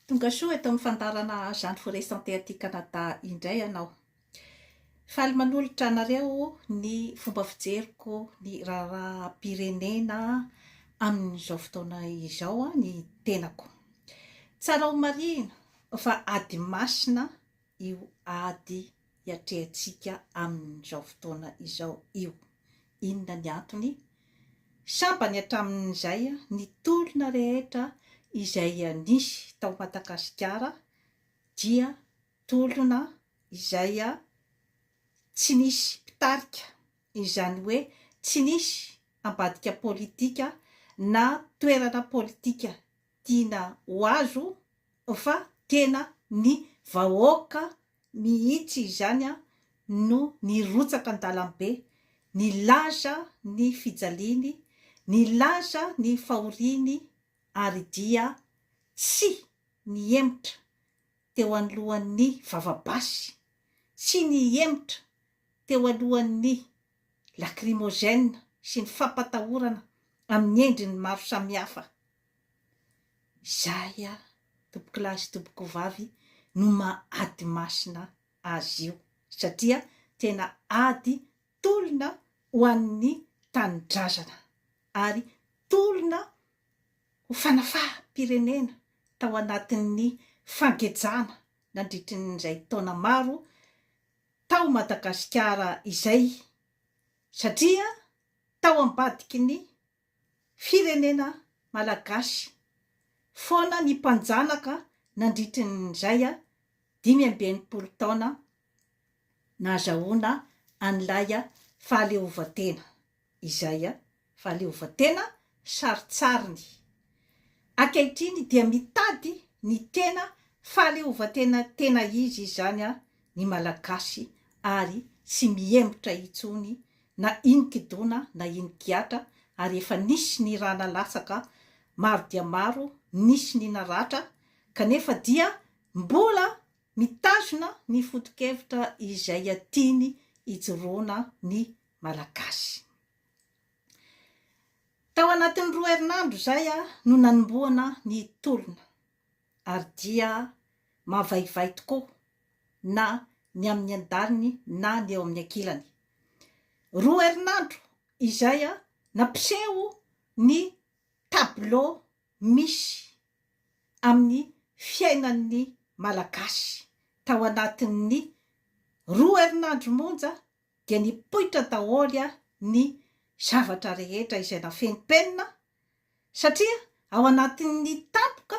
Tonga soa eto amin'ny fandaharana Jeanne Forêt Santé aty Canada indray ianao. Faly manolotra anareo ny fomba fijeriko ny raharaham-pirenena amin'izao fotoana izao ny tenako. Tsara ho marihina fa ady masina io ady iatrehantsika amin'izao fotoana izao io. Inona ny antony? Sambany hatramin'izay ny tolona rehetra izay nisy tao Madagasikara dia tolona izay tsy nisy mpitarika, izany hoe tsy nisy ambadika politika na toerana politika tiana ho azo fa tena ny vahoaka mihitsy izany no nirotsaka an-dalambe nilaza ny fijaliany, nilaza ny fahoriany ary dia tsy nihemotra teo anoloan'ny vava-basy, tsy nihemotra teo alohan'ny lacrymogène sy ny fampatahorana amin'ny endriny maro samihafa. Izay tompokolahy sy tompokovavy no maha ady masina azy io satria tena ady tolona ho an'ny tanindrazana ary tolona ho fanafaham-pirenena tao anatin'ny fangejana nandritrin'izay taona maro tao Madagasikara izay satria tao ambadiky ny firenena malagasy foana ny mpanjanaka nandritrin'izay 65 taona nahazahoana an'ilay fahaleovantena izay fahaleovantena sarintsariny ankehitriny dia mitady ny tena fahaleovantena tena izy izany ny malagasy ary tsy mihemotra intsony na inon-kidona na inon-kihatra ary efa nisy ny rà nalatsaka maro dia maro, nisy ny naratra kanefa dia mbola mitazona ny foto-kevitra izay tiany hijoroana ny Malagasy. Tao anatin'ny roa herinandro izay no nanombohana ny tolona ary dia mavaivay tokoa na ny amin'ny andaniny na ny eo amin'ny ankilany. Roa herinandro izay nampiseho ny tableau misy amin'ny fiainan'ny Malagasy tao anatin'ny roa herinandro monja dia nipoitra daholo ny zavatra rehetra izay nafenimpenina satria ao anatin'ny tampoka.